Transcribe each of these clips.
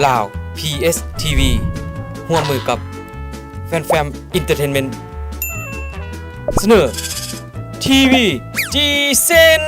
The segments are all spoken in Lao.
ລາວ ພີເອັສທີວີ ຮ່ວມມືກັບ ແຟນແຟມ ເອັນເຕີເທນເມັ້ນ ສະເໜີ ທີວີຈີເຊັນ.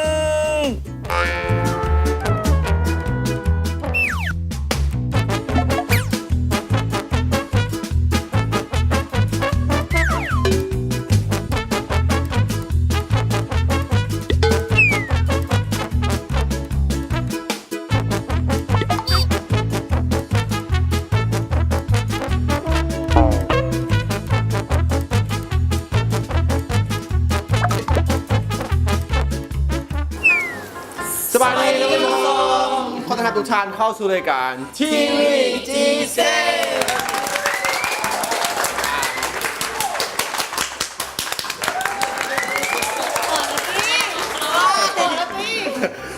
ສະບາຍດີທ່ານຜູ້ຊົມ ຂໍຕ້ອນຮັບທຸກທ່ານເຂົ້າສູ່ລາຍການ ທີວີຈີເຊັນ.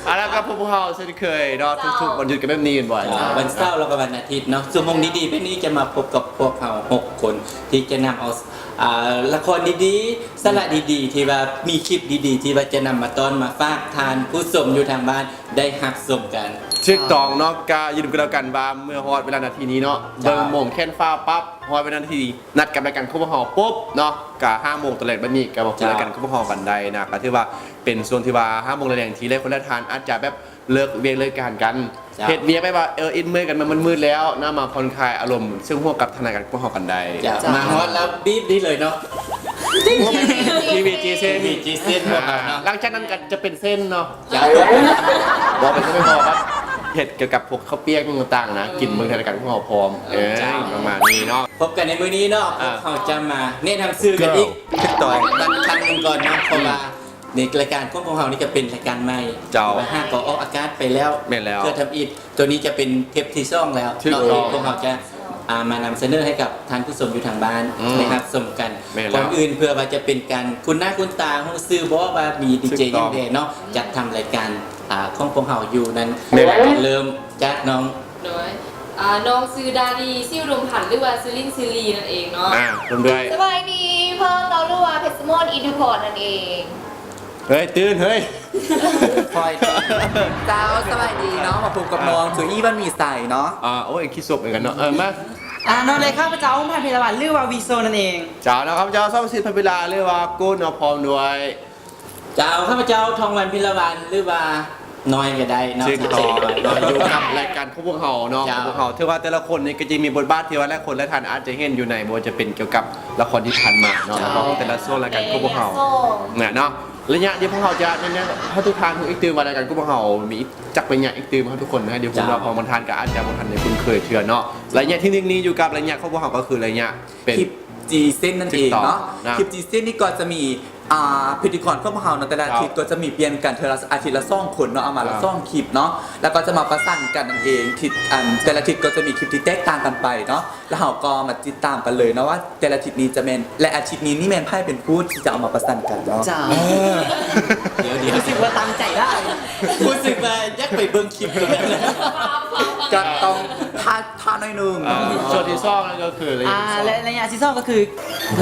ເອົາລະ ກັບພວກເຮົາເຊັ່ນເຄີຍເນາະ ເຈົ້າ ທຸກໆວັນຢຸດກໍແບບນີ້ແມ່ນບໍ່? ເຈົ້າ ວັນເສົາ ແລ້ວກໍວັນອາທິດເນາະ ຊົ່ວໂມງດີໆແບບນີ້ຈະມາພົບກັບພວກເຮົາຫົກຄົນ ທີ່ຈະນຳເອົາ ອ່າ ລະຄອນດີໆ ສາລະດີໆ ທີ່ວ່າມີຄລິບດີໆ ທີ່ວ່າຈະນຳມາຕ້ອນມາຝາກທ່ານຜູ້ຊົມຢູ່ທາງບ້ານໄດ້ຮັບຊົມກັນ. ຖືກຕ້ອງເນາະ ກະຢ່າລືມກັນແລ້ວກັນວ່າ ເມື່ອຮອດເວລານາທີນີ້ເນາະ ເຈົ້າ ເບິ່ງໂມງແຂນຟ້າປັບ ຮອດເວລານາທີ ນັດກັບລາຍການຂອງພວກເຮົາປຸບເນາະ ກະຫ້າໂມງຕອນແລງແບບນີ້ ກະມາພົບ ເຈົ້າ ລາຍການຂອງພວກເຮົາກັນໄດ້ນະ ກະຖືວ່າເປັນຊ່ວງທີ່ວ່າຫ້າໂມງແລງໆ ທີ່ຫຼາຍຄົນຫຼາຍທ່ານອາດຈະແບບເລີກວຽກເລີກການກັນ ເຈົ້າ ເຮັດວຽກແບບວ່າ ເອີ ອິດເມື່ອຍກັນ ມັນມືດໆແລ້ວນະ ມາຜ່ອນຄາຍອາລົມ ເຊິ່ງຮ່ວມກັບທາງລາຍການຂອງພວກເຮົາກັນໄດ້. ເຈົ້າ ເຈົ້າ ມາຮອດແລ້ວບີບນີ້ເລີຍເນາະ ທີວີຈີເຊັນ ທີວີຈີເຊັນຂອງເຮົາເນາະ ຫຼັງຈາກນັ້ນກໍຈະເປັນເສັ້ນເນາະ. ເຈົ້າ ບໍ່ເປັນເສັ້ນບໍ່ ເຮັດກ່ຽວກັບພວກເຂົ້າປຽກຕ່າງໆນະ ອືມ ກິນເບິ່ງທາງລາຍການຂອງເຮົາພ້ອມ ເອີ ເຈົ້າ ປະມານນີ້ເນາະ. ພົບກັນໃນມື້ນີ້ເນາະ ອ່າ ພວກເຮົາຈະມາແນະນຳຊື່ກັນອີກ ຖືກຕ້ອງ ສັກຄັ້ງໜຶ່ງກ່ອນເນາະ ເພາະວ່າ ອືມ ໃນລາຍການຂອງພວກເຮົານີ້ກໍເປັນລາຍການໃໝ່ ເຈົ້າ ທີ່ວ່າຫາກໍອອກອາກາດໄປແລ້ວ ແມ່ນແລ້ວ ເທື່ອທຳອິດ ໂຕນີ້ຈະເປັນເທບທີສອງແລ້ວ ຖືກຕ້ອງ ເນາະ ທີ່ພວກເຮົາຈະ ອ່າ ມານຳສະເໜີໃຫ້ກັບທ່ານຜູ້ຊົມຢູ່ທາງບ້ານ ອືມ ໄດ້ຮັບຊົມກັນ. ແມ່ນແລ້ວ ກ່ອນອື່ນເພື່ອວ່າຈະເປັນການຄຸ້ນໜ້າຄຸ້ນຕາ ຮູ້ຊື່ບໍ່ວ່າມີດີເຈ ຖືກຕ້ອງ ຫຍັງແດ່ເນາະ ຈັດທຳລາຍການ ອ່າ ຂອງພວກເຮົາຢູ່ນັ້ນ ແມ່ນແລ້ວ ເລີ່ມຈາກນ້ອງ ໂດຍ ອ່າ ນ້ອງຊື່ດາລີ ຊິວດົມພັນ ຫຼືວ່າຊື່ລິ້ນຊື່ລີນັ້ນເອງເນາະ. ອ່າ ເລີ່ມດ້ວຍ ສະບາຍດີ ເພິ່ນເນາະ ຫຼືວ່າເພັດສະໝອນ ອິນທະພອນນັ້ນເອງ. ເຮີ້ຍ ຕື່ນເຮີ້ຍ ຄ່ອຍ ເຈົ້າ ສະບາຍດີເນາະ ມາພົບກັບ ອ່າ ນ້ອງໂຈອີ່ ວັນມີໄຊເນາະ. ອ່າ ໂອ້ຍ ຂີ້ສົບເໝືອນກັນເນາະ ເອີ ມາ ອ່າ ເນາະ ແລະ ຂ້າພະເຈົ້າ ພັນພິລະວັນ ຫຼືວ່າ ວີໂຊ ນັ້ນເອງ. ເຈົ້າ ເນາະ ຂ້າພະເຈົ້າ ຊອບປະສິດ ພັນພິລາ ຫຼືວ່າ ກູນ ເນາະ ພ້ອມດ້ວຍ ເຈົ້າ ຂ້າພະເຈົ້າ ທອງວັນ ພິລະວັນ ຫຼືວ່າ ນ້ອຍກໍໄດ້ເນາະ ຖືກຕ້ອງເນາະ ຢູ່ກັບລາຍການຂອງພວກເຮົາເນາະ ເຈົ້າ ຂອງພວກເຮົາ ຖືວ່າແຕ່ລະຄົນນີ້ກໍຈະມີບົດບາດທີ່ວ່າຫຼາຍຄົນຫຼາຍທ່ານອາດຈະເຫັນຢູ່ໃນ ບໍ່ວ່າຈະເປັນກ່ຽວກັບລະຄອນທີ່ຜ່ານມາເນາະ ເຈົ້າ ແລ້ວກໍຂອງແຕ່ລະຊ່ວງລາຍການຂອງພວກເຮົາ ແລະ ຊ່ວງ ນະເນາະ ໄລຍະທີ່ພວກເຮົາຈະແນະນຳໃຫ້ທຸກທ່ານຮູ້ອີກຕື່ມວ່າ ລາຍການຂອງພວກເຮົາມີຈັກໄລຍະອີກຕື່ມ ເຮົາທຸກຄົນນະ ດຽວ ເຈົ້າ ພວກເຮົາບາງທ່ານກໍອາດຈະບໍ່ທັນໄດ້ຄຸ້ນເຄີຍເທື່ອເນາະ ໄລຍະທີໜຶ່ງນີ້ຢູ່ກັບໄລຍະຂອງພວກເຮົາກໍຄືໄລຍະເປັນ ຄລິບຈີເຊັນນັ້ນເອງເນາະ ຖືກຕ້ອງນະ ຄລິບຈີເຊັນນີ້ກໍຈະມີ ອ່າ ພິທີກອນຂອງພວກເຮົາເນາະ ແຕ່ລະອາທິດ ເຈົ້າ ກໍຈະມີປ່ຽນກັນເທື່ອລະ ອາທິດລະສອງຄົນເນາະ ເອົາມາລະ ອ່າ ສອງຄລິບເນາະ ແລ້ວກໍຈະມາປະສານກັນນັ້ນເອງ ທິດ ອັນ ແຕ່ລະທິດກໍຈະມີຄລິບທີ່ແຕກຕ່າງກັນໄປເນາະ ແລ້ວເຮົາກໍມາຕິດຕາມກັນເລີຍເນາະວ່າ ແຕ່ລະທິດນີ້ຈະແມ່ນ ແລະ ອາທິດນີ້ນີ້ແມ່ນໃຜເປັນຜູ້ທີ່ຈະເອົາມາປະສານກັນເນາະ. ເຈົ້າ ເອີ ດຽວໆ ຮູ້ສຶກວ່າຕັ້ງໃຈຫຼາຍ ຮູ້ສຶກວ່າຢາກໄປເບິ່ງຄລິບຕົວນັ້ນ ກໍຕ້ອງຖ້າ ຖ້າໜ້ອຍໜຶ່ງ ອ່າ ເນາະ ສ່ວນທີ່ສອງນັ້ນກໍຄືໄລຍະ ອ່າ ທີສອງ ແລະ ໄລຍະທີສອງກໍຄື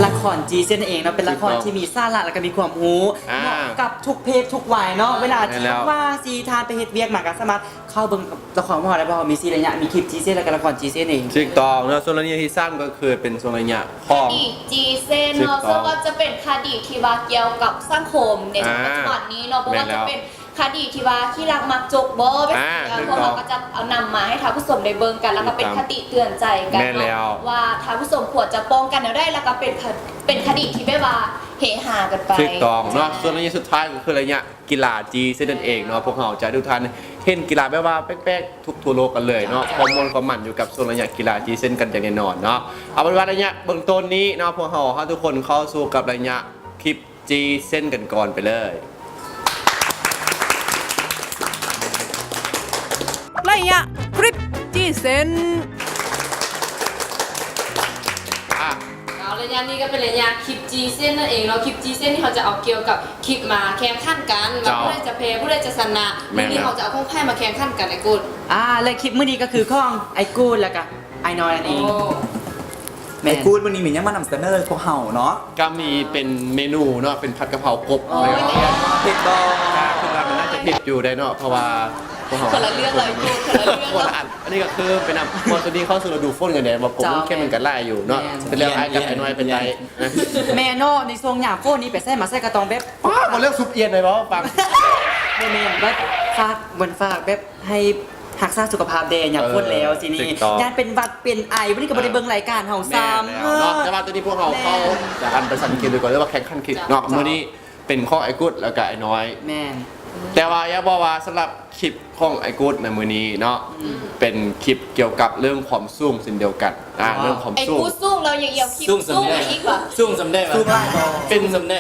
ລະຄອນຈີເຊັນນັ້ນເອງເນາະ ເປັນລະຄອນ ຖືກຕ້ອງ ທີ່ມີສາລະ ແລ້ວກໍມີຄວາມຮູ້ ອ່າ ເໝາະກັບທຸກເພດທຸກວັຍເນາະ ເວລາທີ່ ແມ່ນແລ້ວ ວ່າຊິທ່ານໄປເຮັດວຽກມາກໍສາມາດເຂົ້າເບິ່ງລະຄອນຂອງເຮົາໄດ້ ເພາະເຮົາມີສີ່ໄລຍະ ມີຄລິບຈີເຊັນ ແລ້ວກໍລະຄອນຈີເຊັນເອງ. ຖືກຕ້ອງເນາະ ສ່ວນໄລຍະທີສາມກໍຄືເປັນຊ່ວງໄລຍະຂອງ ຄະດີຈີເຊັນເນາະ ຖືກຕ້ອງ ເຊິ່ງວ່າຈະເປັນຄະດີທີ່ວ່າກ່ຽວກັບສັງຄົມໃນ ອ່າ ປັດຈຸບັນນີ້ເນາະ ບໍ່ວ່າຈະເປັນ ແມ່ນແລ້ວ ຄະດີທີ່ວ່າຂີ້ລັກມັກຈົກບໍ່ ແບບ ອ່າ ຊີ້ ເອີ ຖືກຕ້ອງ ພວກເຮົາກໍຈະເອົານຳມາໃຫ້ທ່ານຜູ້ຊົມໄດ້ເບິ່ງກັນ ແລ້ວກໍເປັນ ຖືກຕ້ອງ ຄະຕິເຕືອນໃຈກັນເນາະ ແມ່ນແລ້ວ ວ່າທ່ານຜູ້ຊົມຄວນຈະປ້ອງກັນແນວໃດ ແລ້ວກໍເປັນຄະ ເປັນຄະດີທີ່ແບບວ່າເຮຮາກັນໄປ ຖືກຕ້ອງເນາະ ສ່ວນໄລຍະສຸດທ້າຍກໍຄືໄລຍະກິລາຈີເຊັນນັ້ນເອງເນາະ ພວກເຮົາຈະໃຫ້ທຸກທ່ານເຫັນກິລາແບບວ່າແປກໆ ທຸກທົ່ວໂລກກັນເລີຍເນາະ ຄວາມມ່ວນຄວາມມັນຢູ່ກັບຊ່ວງໄລຍະກິລາຈີເຊັນກັນຢ່າງແນ່ນອນເນາະ ເອົາເປັນວ່າໄລຍະເບື້ອງຕົ້ນນີ້ເນາະ ພວກເຮົາ ເຮົາທຸກຄົນເຂົ້າສູ່ກັບໄລຍະຄລິບ ຈີເຊັນກັນກ່ອນໄປເລີຍ ໄລຍະຄລິບຈີເຊັນ ອ່ະ ເອົາ ໄລຍະນີ້ກໍເປັນໄລຍະຄລິບຈີເຊັນນັ້ນເອງເນາະ ຄລິບຈີເຊັນນີ້ເຮົາຈະເອົາກ່ຽວກັບຄລິບມາແຂ່ງຂັນກັນ ເຈົ້າ ວ່າຜູ້ໃດຈະແພ້ ຜູ້ໃດຈະຊະນະ ແມ່ນແລ້ວ ມື້ນີ້ເຮົາຈະເອົາຂອງໃຜມາແຂ່ງຂັນກັນ ອ້າຍກູດ? ອ່າ ແລະ ຄລິບມື້ນີ້ກໍຄືຂອງອ້າຍກູດ ແລ້ວກໍ ອ້າຍນ້ອຍນັ້ນເອງ ໂອ້ ແມ່ນ ອ້າຍກູດ ມື້ນີ້ມີຫຍັງມານຳສະເໜີພວກເຮົາເນາະ? ກໍມີເປັນເມນູເນາະ ເປັນຜັດກະເພົາກົບ ໂອ້ຍ ເຜັດບໍ່? ກໍຄິດວ່າມັນໜ້າຈະ ຜິດຢູ່ໄດ໋ເນາະ ເພາະວ່າພວກເຮົາ ຄົນລະເລື່ອງເລີຍ ຄົນລະເລື່ອງ ຄົນລະອັນ. ອັນນີ້ກໍຄືໄປນຳ ເພາະວ່າຊ່ວງນີ້ເຂົ້າສູ່ລະດູຝົນກັນແດ່ ບໍ່ກົງ ແມ່ນ ມັນກໍຫຼາຍຢູ່ເນາະ. ເປັນເລື່ອງອ້າຍກັບອ້າຍນ້ອຍເປັນໄດ້ ແມ່ນເນາະ. ໃນຊ່ວງຍາມຝົນນີ້ໄປໃສມາໃສກໍຕ້ອງແບບ ປ້າ ບໍ່ເລື່ອງຊຸບອຽນໄດ້ບໍ່ຟັງ ບໍ່ແມ່ນ ແບບຝາກ ເພິ່ນຝາກແບບໃຫ້ຮັກສາສຸຂະພາບແດ່ ຍາມຝົນແລ້ວ ເອີ ຊິນີ້ ຖືກຕ້ອງ ຢ້ານເປັນຫວັດເປັນໄອ ມື້ນີ້ກໍບໍ່ໄດ້ເບິ່ງລາຍການເຮົາຊ້ຳ ແມ່ນແລ້ວເນາະ. ເອີ ແຕ່ວ່າຕອນນີ້ພວກເຮົາ ແມ່ນ ເຂົ້າ ອັນ ໄປສັນກິນໄປກ່ອນ ຫຼືວ່າແຂ່ງຂັນຄລິບເນາະ ເຈົ້າ ມື້ນີ້ເປັນຂອງອ້າຍກຸດ ແລ້ວກໍອ້າຍນ້ອຍ ແມ່ນ ແຕ່ວ່າຢາກບອກວ່າສຳລັບຄລິບຂອງອ້າຍກຸດໃນມື້ນີ້ເນາະ ອືມ ເປັນຄລິບກ່ຽວກັບເລື່ອງຄວາມສູງເຊັ່ນດຽວກັນ ອ່າ ອໍ ເລື່ອງຄວາມສູງ ອ້າຍກຸດສູງ ແລ້ວຍັງເອົາຄລິບສູງ ສູງຂຶ້ນມາອີກຫວາ ສູງສ່ຳໃດຫວາ ສູງຫຼາຍບໍ່ ເປັນ ສູງສ່ຳໃດ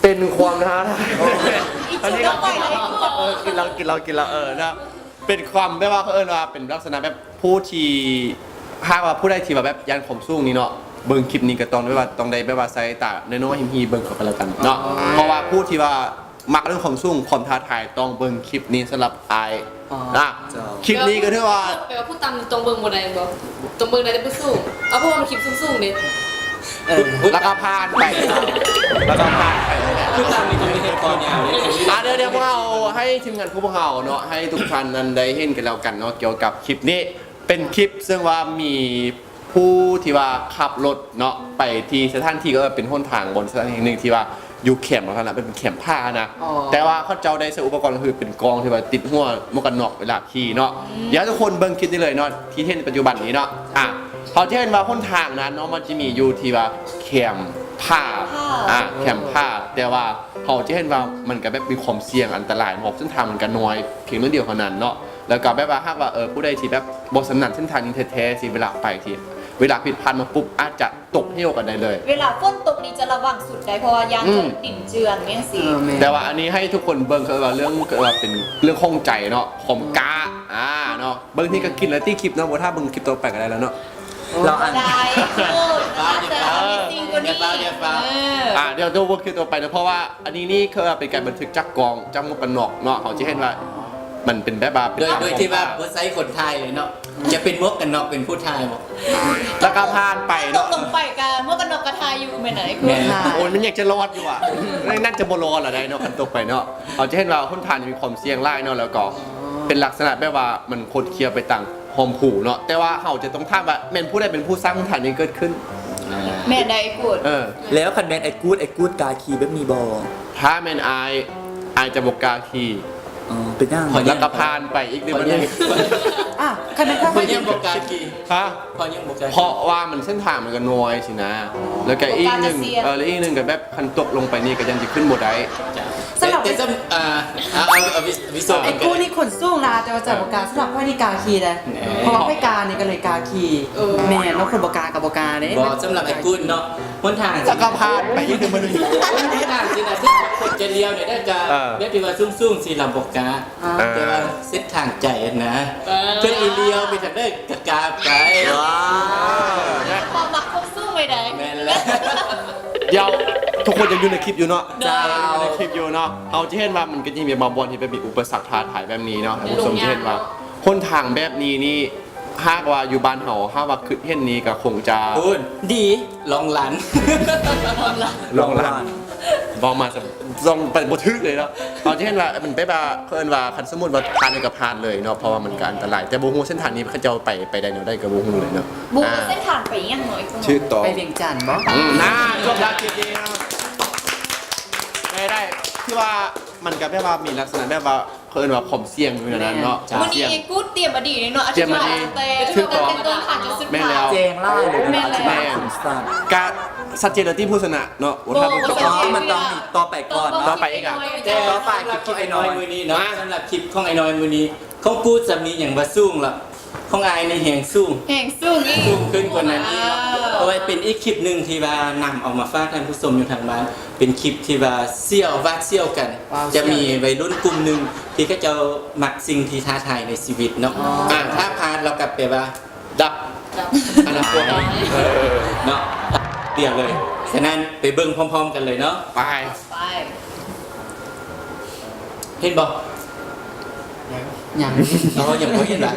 ເປັນຄວາມທ້າທາຍ ອີກຈຸດຕໍ່ໄປເລີຍ ເອີ ກິນແລ້ວ ກິນແລ້ວ ກິນແລ້ວ ເອີ ເນາະ ເປັນຄວາມແບບວ່າ ເຂົາເອີ້ນວ່າເປັນລັກສະນະແບບຜູ້ທີ່ ຫາກວ່າຜູ້ໃດທີ່ວ່າແບບຢ້ານຄວາມສູງນີ້ເນາະ ເບິ່ງຄລິບນີ້ກໍຕ້ອງແບບວ່າ ຕ້ອງໄດ້ແບບວ່າໃສ່ຕານ້ອຍໆ ຮີ່ໆ ເບິ່ງເຂົ້າໄປແລ້ວກັນເນາະ ອໍ ເພາະວ່າຜູ້ທີ່ວ່າມັກເລື່ອງຄວາມສູງ ຄວາມທ້າທາຍ ຕ້ອງເບິ່ງຄລິບນີ້ສຳລັບອ້າຍ ອໍ ນະ ເຈົ້າ ຄລິບນີ້ກໍຖືວ່າ ແປວ່າຜູ້ຕ່ຳຕ້ອງເບິ່ງບໍ່ໄດ້ແມ່ນບໍ່? ຕ້ອງເບິ່ງໄດ້ແຕ່ຜູ້ສູງ ເອົາ ເພາະວ່າມັນຄລິບສູງໆເດ້ ເອີ ລະກະຜ່ານໄປ ລະກະຜ່ານໄປ ຄືຕາມນີ້ກໍມີເຫດຄວາມຍາວເດ້ ອ່າ ດຽວ ດຽວພວກເຮົາໃຫ້ທີມງານຂອງພວກເຮົາເນາະ ໃຫ້ທຸກທ່ານນັ້ນໄດ້ເຫັນກັນແລ້ວກັນເນາະ ກ່ຽວກັບຄລິບນີ້ ເປັນຄລິບເຊິ່ງວ່າມີຜູ້ທີ່ວ່າຂັບລົດເນາະ ໄປທີ່ສະຖານທີ່ ກໍເປັນຫົນທາງບົນສະຖານທີ່ໜຶ່ງທີ່ວ່າຢູ່ແຄມຫັ້ນນະ ເປັນແຄມຜານະ ອໍ ແຕ່ວ່າເຂົາເຈົ້າໄດ້ໃຊ້ອຸປະກອນ ກໍຄືເປັນກ້ອງທີ່ວ່າຕິດຫົວໝວກກັນນັອກເວລາຂີ່ເນາະ ອືມ ຢາກໃຫ້ທຸກຄົນເບິ່ງຄລິບນີ້ເລີຍເນາະ ທີ່ເຫັນປັດຈຸບັນນີ້ເນາະ ອ່າ ເຂົາຈະເຫັນວ່າຫົນທາງນັ້ນເນາະ ມັນຈະມີຢູ່ທີ່ວ່າແຄມຜາ ຜາ ອ່າ ແຄມຜາ ແຕ່ວ່າເຮົາຈະເຫັນວ່າມັນກໍແບບມີຄວາມສ່ຽງອັນຕະລາຍ ເພາະເສັ້ນທາງມັນກໍນ້ອຍພຽງໜ້ອຍດຽວເທົ່ານັ້ນເນາະ ແລ້ວກໍແບບວ່າຫາກວ່າ ເອີ ຜູ້ໃດທີ່ແບບບໍ່ຊຳນານເສັ້ນທາງນີ້ແທ້ໆ ຊິເວລາໄປທີ່ ເວລາຜິດພາດມາປຸບ ອາດຈະຕົກເຫວກັນໄດ້ເລີຍ ເວລາຝົນຕົກນີ້ຈະລະວັງສຸດໄດ໋ ເພາະວ່າຢ້ານ ອືມ ຈະດິນເຈື່ອນຈັ່ງຊີ້ ເອີ ແມ່ນ ແຕ່ວ່າອັນນີ້ໃຫ້ທຸກຄົນເບິ່ງ ເຂົາເອີ້ນວ່າເລື່ອງ ເອີ້ນວ່າເປັນເລື່ອງຂອງໃຈເນາະ ຄວາມກ້າ ອ່າ ເນາະ ເບິ່ງນີ້ກໍກິນແລ້ວຕິຄລິບເນາະ ບໍ່ຖ້າເບິ່ງຄລິບຕໍ່ໄປກໍໄດ້ແລ້ວເນາະ ລາວອັນ ໄດ້ ຄື ອາດຈະມີສິ່ງກວ່ານີ້ ຢ່າຟ້າວ ຢ່າຟ້າວ ເອີ ອ່າ ດຽວເບິ່ງຄລິບຕໍ່ໄປເນາະ ເພາະວ່າອັນນີ້ນີ້ຄືເປັນການບັນທຶກຈາກກ້ອງ ຈາກໝວກກັນນັອກເນາະ ເຮົາຈະເຫັນວ່າມັນເປັນແບບວ່າເປັນ ໂດຍ ໂດຍທີ່ວ່າບໍ່ໃຊ້ຄົນຖ່າຍເລີຍເນາະ ຈະເປັນໝວກກັນນັອກເປັນຜູ້ຖ່າຍບໍ ລະກະຜ່ານໄປເນາະ ຕົກລົງໄປກະໝວກກັນນັອກກະຖ່າຍຢູ່ແມ່ນໃດ ແມ່ນ ໂອ້ຍ ມັນຍັງຈະລອດຢູ່ຫວາ ນັ້ນຈະບໍ່ລອດລະໄດ໋ເນາະ ຄັນຕົກໄປເນາະ ເຮົາຈະເຫັນວ່າຫົນທາງນີ້ມີຄວາມສ່ຽງຫຼາຍເນາະ ແລ້ວກໍ ອໍ ເປັນລັກສະນະແບບວ່າມັນຄົດຄຽວໄປຕາມຮ່ອມພູເນາະ ແຕ່ວ່າເຮົາຈະຕ້ອງຖາມວ່າແມ່ນຜູ້ໃດເປັນຜູ້ສ້າງຫົນທາງນີ້ເກີດຂຶ້ນ ແມ່ນໄດ໋ ກູດ ເອີ ແລ້ວຄັນແມ່ນອ້າຍກູດ ອ້າຍກູດກ້າຂີ່ແບບນີ້ບໍ່? ຖ້າແມ່ນອ້າຍ ອ້າຍຈະບໍ່ກ້າຂີ່ ອໍ ເປັນຫຍັງ? ແລ້ວກໍຜ່ານໄປອີກ ຫຼືວ່າ ຂ້ອຍຍັງ ອ່າ ຄັນແມ່ນຂ້ອຍ ຂ້ອຍຍັງບໍ່ກ້າຂີ່ ຮະ? ຂ້ອຍຍັງບໍ່ກ້າ ເພາະວ່າມັນເສັ້ນທາງມັນກໍນ້ອຍຊີ້ນະ ອໍ ແລ້ວກໍອີກໜຶ່ງ ບໍ່ກ້າຈະສ່ຽງ ເອີ ແລ້ວອີກໜຶ່ງກໍແບບຄັນຕົກລົງໄປນີ້ກໍຍັງຊິຂຶ້ນບໍ່ໄດ້ ສຳລັບ ແຕ່ ແຕ່ສຳ ອ່າ ເອົາ ເອົາ ເອົາ ວິ ວິສົມ ອ້າຍກູດນີ້ຂົນສູງຫຼາຍ ແຕ່ວ່າຈະບໍ່ກ້າ ສຳລັບຂ້ອຍນີ້ກ້າຂີ່ເດ້ ເພາະວ່າຂ້ອຍກ້ານີ້ກໍເລີຍກ້າຂີ່ ເອີ ແມ່ນເນາະ ຄົນບໍ່ກ້າກໍບໍ່ກ້າເດ້ ບໍ່ ສຳລັບອ້າຍກູດເນາະ ຫົນທາງ ແລ້ວກໍຜ່ານໄປອີກ ມັນ ຫົນທາງຊີ້ນະ ຄືຄົນຈະລ້ຽວນີ້ໄດ້ກໍ ເອີ ແບບທີ່ວ່າສູງໆ ຊິລຳບໍ່ກ້າ ອ່າ ແຕ່ວ່າເສັ້ນທາງໃຈຫັ້ນນະ ເອີ ເຖິງອີ່ລ້ຽວໄປທາງໃດກໍກ້າໄປ ວ້າວ ຄວາມມັກຄວາມສູງໄວ້ໃດ ແມ່ນແລ້ວ ດຽວ ທຸກຄົນຍັງຢູ່ໃນຄລິບຢູ່ເນາະ ເຈົ້າ ໃນຄລິບຢູ່ເນາະ ເຮົາຈະເຫັນວ່າມັນກໍຈະມີບາງບ່ອນທີ່ແບບມີອຸປະສັກທ້າທາຍແບບນີ້ເນາະ ທ່ານຜູ້ຊົມຈະເຫັນວ່າຫົນທາງແບບນີ້ນີ້ ຫາກວ່າຢູ່ບ້ານເຮົາ ຫາກວ່າຄິດເຫັນນີ້ກໍຄົງຈະ ໂອ້ຍ ດີ ລອງລັນ ລອງລັນ ເວົ້າມາ ສ- ຕ້ອງໄປບໍ່ຖືກເລີຍເນາະ ເຮົາຈະເຫັນວ່າມັນແບບວ່າ ເຂົາເອີ້ນວ່າ ຄັນສົມມຸດວ່າຜ່ານນີ້ກໍຜ່ານເລີຍເນາະ ເພາະວ່າມັນກໍອັນຕະລາຍ ແຕ່ບໍ່ຮູ້ເສັ້ນທາງນີ້ເຂົາເຈົ້າໄປ ໄປໄດ້ແນວໃດກໍບໍ່ຮູ້ເລີຍເນາະ ບໍ່ຮູ້ ອ່າ ເສັ້ນທາງໄປຫຍັງເນາະ ຖືກຕ້ອງ ໄປວຽງຈັນບໍ່? ອືມ ນາ ຈົບລະຄລິບນີ້ເນາະ ໄດ້ ໄດ້ ຄືວ່າມັນກໍແບບວ່າມີລັກສະນະແບບວ່າ ເຂົາເອີ້ນວ່າຄວາມສ່ຽງຢູ່ໃນນັ້ນເນາະ ເຈົ້າ ມື້ນີ້ເອກູດຕຽມມາດີເນາະ ຕຽມມາດີ ອະທິບາຍ ຖືກຕ້ອງ ແຕ່ງຕົວ ແຕ່ງຕົວຜ່ານຈົນສຸດທ້າຍ ແຈ້ງຫຼາຍເລີຍ ແມ່ນແລ້ວ ແມ່ນ ກະຊັດເຈນແລ້ວຕິຜູ້ຊະນະເນາະ ບໍ່ ວ່າຖ້າເບິ່ງ ບໍ່ຊັດເຈນ ອໍ ມັນຕ້ອງມີຕໍ່ໄປກ່ອນເນາະ ຕໍ່ໄປອີກອະ ແຕ່ຕໍ່ໄປຄລິບອ້າຍນ້ອຍມື້ນີ້ເນາະ ສຳລັບຄລິບຂອງອ້າຍນ້ອຍມື້ນີ້ ຂອງກູດຊ່ຳນີ້ຍັງວ່າສູງລະ ຂອງອ້າຍນີ້ແຮງສູງ ແຮງສູງອີກ ສູງຂຶ້ນກວ່ານັ້ນອີກເນາະ ວ້າວ ເພາະວ່າເປັນອີກຄລິບໜຶ່ງທີ່ວ່ານຳເອົາມາຝາກທ່ານຜູ້ຊົມຢູ່ທາງບ້ານ ເປັນຄລິບທີ່ວ່າສ່ຽວ ຫວາດສ່ຽວກັນ ວ້າວ ຈະມີໄວລຸ້ນກຸ່ມໜຶ່ງທີ່ເຂົາເຈົ້າມັກສິ່ງທີ່ທ້າທາຍໃນຊີວິດເນາະ ອໍ ອ່າ ຖ້າພາດແລ້ວກໍແປວ່າດັບ ດັບ ອະນາຄົດ ເອີ ເນາະ ດຽວເລີຍ ສະນັ້ນໄປເບິ່ງພ້ອມໆກັນເລີຍເນາະ ໄປ ໄປ ເຫັນບໍ່? ຍັງ ອໍ ຍັງບໍ່ເຫັນລະ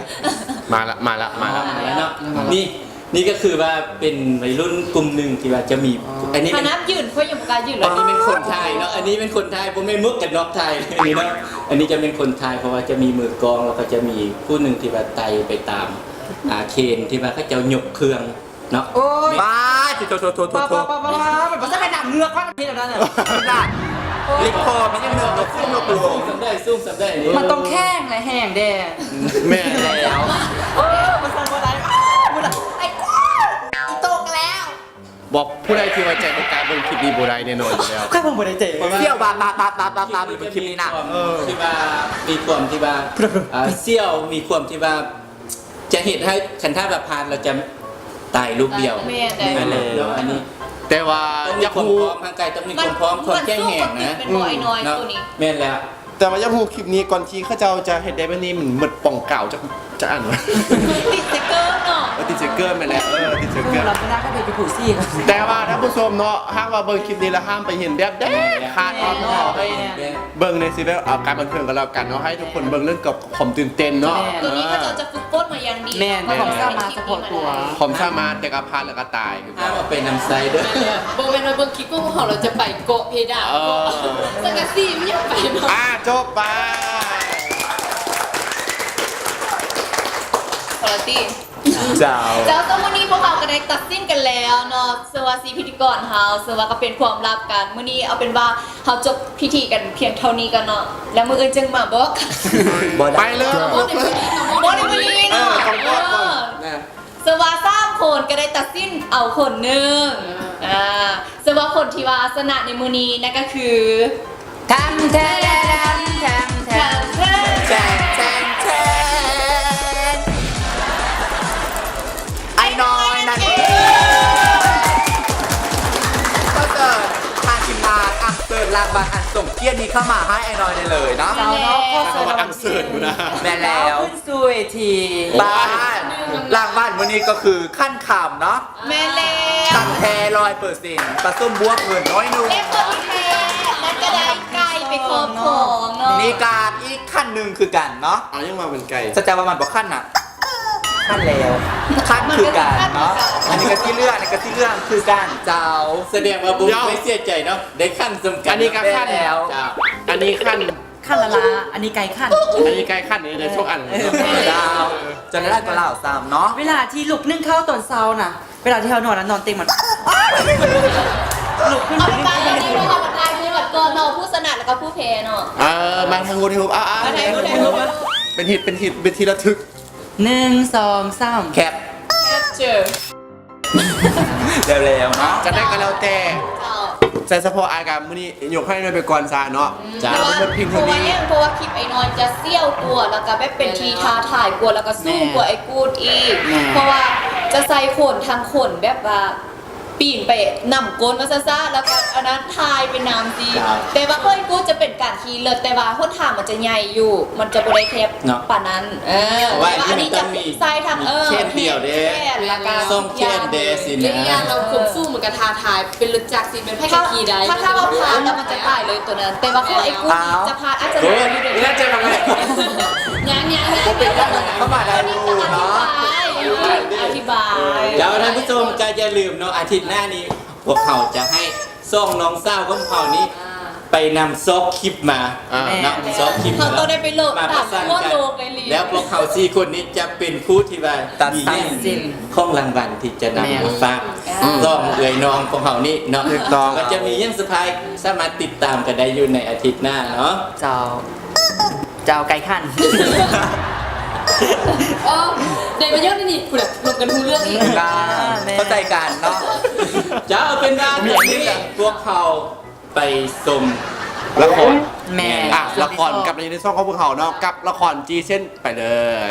ມາລະ ມາລະ ມາລະ ອໍ ມາລະເນາະ ມາລະ ນີ້ ນີ້ກໍຄືວ່າເປັນໄວລຸ້ນກຸ່ມໜຶ່ງທີ່ວ່າຈະມີ ອໍ ອັນນີ້ ຖ້ານັບຢືນຂ້ອຍຍັງບໍ່ກ້າຢືນເລີຍ. ອັນນີ້ແມ່ນຄົນໄທເນາະ ອັນນີ້ແມ່ນຄົນໄທ ບໍ່ແມ່ນໝວກກັນນັອກໄທ ອັນນີ້ເນາະ ອັນນີ້ຈະເປັນຄົນໄທ ເພາະວ່າຈະມີມືກອງ ແລ້ວກໍຈະມີຜູ້ໜຶ່ງທີ່ວ່າໄຕ່ໄປຕາມ ອ່າ ເຄນທີ່ວ່າເຂົາເຈົ້າຍົກເຄື່ອງເນາະ. ໂອ້ຍ ປ້າດ ໂທ້ໆໆໆ ປ້າ ປ້າ ປ້າ ປ້າ ມັນບໍ່ໃຊ່ໜັງເງືອກ ພາກທີ່ແບບນັ້ນນະ ເຫຼັກພໍມັນຍັງເງືອກ ເຮົາຂຶ້ນຍົກລົງ ສູງສ່ຳໃດ ສູງສ່ຳໃດນີ້ ມັນຕ້ອງແຂງ ແລະ ແຮງແດ່. ແມ່ນແລ້ວ ໂອ້ຍ ມັນສັ່ນບໍ່ໄດ້ ອ້າວ ບໍ່ໄດ້ ໄອ້ກວາງ ອີຕົກແລ້ວ. ບອກຜູ້ໃດທີ່ໄວ້ໃຈໃນການເບິ່ງຄລິບນີ້ບໍ່ໄດ້ແນ່ນອນຢູ່ແລ້ວ ຂ້ອຍເບິ່ງບໍ່ໄດ້ໃຈ ສ່ຽວວ່າ ປາບ ປາບ ປາບ ປາບ ເບິ່ງຄລິບນີ້ນະ ເອີ ທີ່ວ່າມີຄວາມທີ່ວ່າ ອ່າ ສ່ຽວມີຄວາມທີ່ວ່າ ຈະເຮັດໃຫ້ ຄັນຖ້າວ່າພາດແລ້ວຈະຕາຍລູກດຽວ. ແມ່ນ ແມ່ນແລ້ວ ອັນນີ້ ແຕ່ວ່າຢາກຮູ້ ຕ້ອງມີຄວາມພ້ອມ ຮ່າງກາຍຕ້ອງມີຄວາມພ້ອມ ຄວາມແຂງແຮງນະ ແມ່ນບໍ່ ໄອ້ນ້ອຍ ເນາະ ໂຕນີ້ ແມ່ນແລ້ວ. ແຕ່ວ່າຢາກຮູ້ຄລິບນີ້ ກ່ອນທີ່ເຂົາເຈົ້າຈະເຮັດໄດ້ແບບນີ້ ມັນໝົດປ່ອງກາວຈັກ ຈັກອັນວະ? ຕິດສະເກີແມ່ນບໍ່? ເອີ ຕິດສະເກີແມ່ນແຫຼະ ເອີ ຕິດສະເກີ ລັກສະນະກໍເປັນຢູ່ຜູ້ຊີ້. ແຕ່ວ່າທ່ານຜູ້ຊົມເນາະ ຫາກວ່າເບິ່ງຄລິບນີ້ແລ້ວ ຫ້າມໄປເຮັດແບບເດັດຂາດ ເອົາ ເອົາໃຫ້ເບິ່ງໃນຊີວິດ ເອົາການບັນເທີງກໍແລ້ວກັນເນາະ ໃຫ້ທຸກຄົນເບິ່ງເລື່ອງຂອງຄວາມຕື່ນເຕັ້ນເນາະ. ແມ່ນ ໂຕນີ້ເຂົາເຈົ້າຈະຝຶກຝົນມາຢ່າງດີ ແມ່ນ ຄວາມສາມາດສະເພາະຕົວ ຄວາມສາມາດ ແຕ່ກໍພາດແລ້ວກໍຕາຍຄືກັນ ເອົາໄປນຳໃຊ້ເດີ້. ບໍ່ແມ່ນວ່າເບິ່ງຄລິບຂອງເຮົາແລ້ວຈະໄປເກາະເພດານ ເອີ ສັງກະສີມັນຍັງໄປເນາະ. ອ່າ ຈົບໄປ ພໍລະຕິ ເຈົ້າ ເຈົ້າ ເຈົ້າ ມື້ນີ້ພວກເຮົາກໍໄດ້ຕັດສິນກັນແລ້ວເນາະ ເຊິ່ງວ່າສີ່ພິທີກອນເຮົາ ເຊິ່ງວ່າກໍເປັນຄວາມລັບກັນ. ມື້ນີ້ເອົາເປັນວ່າເຮົາຈົບພິທີກັນພຽງເທົ່ານີ້ກ່ອນເນາະ ແລ້ວມື້ອື່ນຈຶ່ງມາບອກ. ບໍ່ໄດ້ ໄປເລີຍ ບໍ່ໄດ້ມື້ນີ້ ບໍ່ໄດ້ມື້ນີ້ເນາະ ເອີ ຕ້ອງບອກກ່ອນ ເອີ ນະ. ເຊິ່ງວ່າສາມຄົນກໍໄດ້ຕັດສິນເອົາຄົນໜຶ່ງ ອ່າ ເຊິ່ງວ່າຄົນທີ່ວ່າຊະນະໃນມື້ນີ້ນັ້ນກໍຄື ທັງແທນ ທັງແທນ ແທນ ແທນ ແທນ ແທນ ອ້າຍນ້ອຍນັ້ນເອງ. ຂໍເຊີນທາງທີມງານ ອັນເຊີນລາງວັນອັນຊົງກຽດນີ້ເຂົ້າມາໃຫ້ອ້າຍນ້ອຍໄດ້ເລີຍເນາະ. ເຈົ້າເນາະ ຂໍເຊີນລາງວັນ ອັນເຊີນພຸ້ນນະ ແມ່ນແລ້ວ ຂຶ້ນສູ່ເວທີ. ບ້ານ ລາງວັນມື້ນີ້ກໍຄືຂັ້ນຄຳເນາະ. ແມ່ນແລ້ວ ຕັນແທ້ຮ້ອຍເປີເຊັນ ປະສົມບວກເງິນໜ້ອຍໜຶ່ງ ແລະ ຄົນທີ່ແພ້ນັ້ນກໍໄດ້ໄກ່ໄປຄອບຄອງເນາະ. ນີ້ກໍອີກຂັ້ນໜຶ່ງຄືກັນເນາະ. ເອົາ ຍັງວ່າເປັນໄກ່ ສະແດງວ່າມັນບໍ່ຂັ້ນນະ ຂັ້ນແລ້ວ ຂັ້ນຄືກັນເນາະ. ອັນນີ້ກໍສີເຫຼືອງ ອັນນີ້ກໍສີເຫຼືອງຄືກັນ ເຈົ້າ. ສະແດງວ່າບໍ່ໄດ້ເສຍໃຈເນາະ ໄດ້ຂັ້ນສ່ຳກັນ. ອັນນີ້ກໍຂັ້ນແລ້ວ ເຈົ້າ ອັນນີ້ຂັ້ນ ຂັ້ນລະລາ ອັນນີ້ໄກ່ຂັ້ນ ອັນນີ້ໄກ່ຂັ້ນ ອັນນີ້ໄດ້ສອງອັນ. ເອີ ເຈົ້າ ຈະໄດ້ຫຼາຍກວ່າລາວຊ້ຳເນາະ. ເວລາທີ່ລຸກໜຶ້ງເຂົ້າຕອນເຊົ້ານະ ເວລາທີ່ເຮົານອນນະ ນອນເຕັງມັນ ລຸກຂຶ້ນ ເອົາໄປ ໄປ ໄປ ເຮົາມາຖ່າຍຮູບກັນກ່ອນເນາະ ຜູ້ຊະນະແລ້ວກໍຜູ້ແພ້ເນາະ. ເອີ ມາຖ່າຍຮູບ ຖ່າຍຮູບ ເອົາ ເອົາ ມາຖ່າຍຮູບ ຖ່າຍຮູບ ເປັນທີ່ ເປັນທີ່ ເປັນທີ່ລະທຶກ. ໜຶ່ງ ສອງ ສາມ ແຄັບ ແຄັບເຈີ ແລ້ວໆເນາະ ຈະໄດ້ກໍແລ້ວແຕ່ ເຈົ້າ ແຕ່ສະເພາະອ້າຍກະມື້ນີ້ຍົກໃຫ້ນ້ອຍໄປກ່ອນຊະເນາະ. ເຈົ້າ ເພາະວ່າຫຍັງ ເພາະວ່າຄລິບອ້າຍນ້ອຍຈະສ່ຽວກວ່າ ແລ້ວກໍແບບເປັນທີ່ທ້າທາຍກວ່າ ແລ້ວກໍສູງກວ່າ ແມ່ນ ອ້າຍກູດອີກ ແມ່ນ ເພາະວ່າຈະໃສ່ຂົນ ທັງຂົນແບບວ່າປີນໄປນຳກົ້ນວ່າຊັ້ນຊະ ແລ້ວກໍອັນນັ້ນຖ່າຍໄປນຳຊີ້. ເຈົ້າ ແຕ່ວ່າຂອງອ້າຍກູດຈະເປັນການ ທີ່ເລີດ ແຕ່ວ່າຫົນທາງມັນຈະໃຫຍ່ຢູ່ ມັນຈະບໍ່ໄດ້ແຄບ ເນາະ ປານນັ້ນ. ເອີ ແຕ່ວ່າອັນນີ້ຈະໃຊ້ທັງ ເອີ ແຂນດຽວເດ້ ແຂນ ແລ້ວກໍສອງແຂນເດ້ຊີ້ນະ ແລະ ອີກຢ່າງລະ ຄວາມສູງມັນກໍທ້າທາຍ ເປັນລົດຈັກຊີ້ ແມ່ນໃຜກໍຂີ່ໄດ້. ຖ້າ ຖ້າວ່າພາດແລ້ວມັນຈະຕາຍເລີຍໂຕນັ້ນ ແຕ່ວ່າຂອງອ້າຍກູດຈະພາດ ອາດຈະ ໂອ້ຍ ອີກແລ້ວຈະມາ ຍັງໆໆ ບໍ່ເປັນຫຍັງ ເຂົ້າມາໄດ້ຢູ່ເນາະ ອະທິບາຍ ອະທິບາຍ. ແລ້ວທ່ານຜູ້ຊົມກໍຢ່າລືມເນາະ ອາທິດໜ້ານີ້ ພວກເຮົາຈະໃຫ້ສອງນ້ອງສາວຂອງເຮົານີ້ ອ່າ ໄປນຳຊອກຄລິບມາ ອ່າ ເນາະ ແມ່ນ ຊອກຄລິບ ເຮົາຕ້ອງໄດ້ໄປໂຫຼດຕາມທົ່ວໂລກເລີຍ. ແລ້ວພວກເຮົາສີ່ຄົນນີ້ຈະເປັນຜູ້ທີ່ວ່າ ຕັດສິນ ມີຂອງລາງວັນທີ່ຈະນຳ ແມ່ນ ມາຝາກ ອ່າ ສອງເອື້ອຍນ້ອງຂອງເຮົານີ້ເນາະ. ຖືກຕ້ອງ ກໍຈະມີຫຍັງເຊີໄພຣສ໌ ສາມາດຕິດຕາມກັນໄດ້ຢູ່ໃນອາທິດໜ້າເນາະ. ເຈົ້າ ເຈົ້າ ໄກ່ຂັນ ໂອ້ ໄດ້ປະໂຫຍດນີ້ ພຸ້ນນະ ລົມກັນຮູ້ເລື່ອງອີກ ອ່າ ແມ່ນ ເຂົ້າໃຈກັນເນາະ. ເຈົ້າ ເປັນວ່າ ມີອັນນີ້ ພວກເຮົາໄປຊົມລະຄອນ ແມ່ນ ອ່ະ ລະຄອນກັບໃນຊ່ອງຂອງພວກເຮົາເນາະ ກັບລະຄອນຈີເຊັນ ໄປເລີຍ.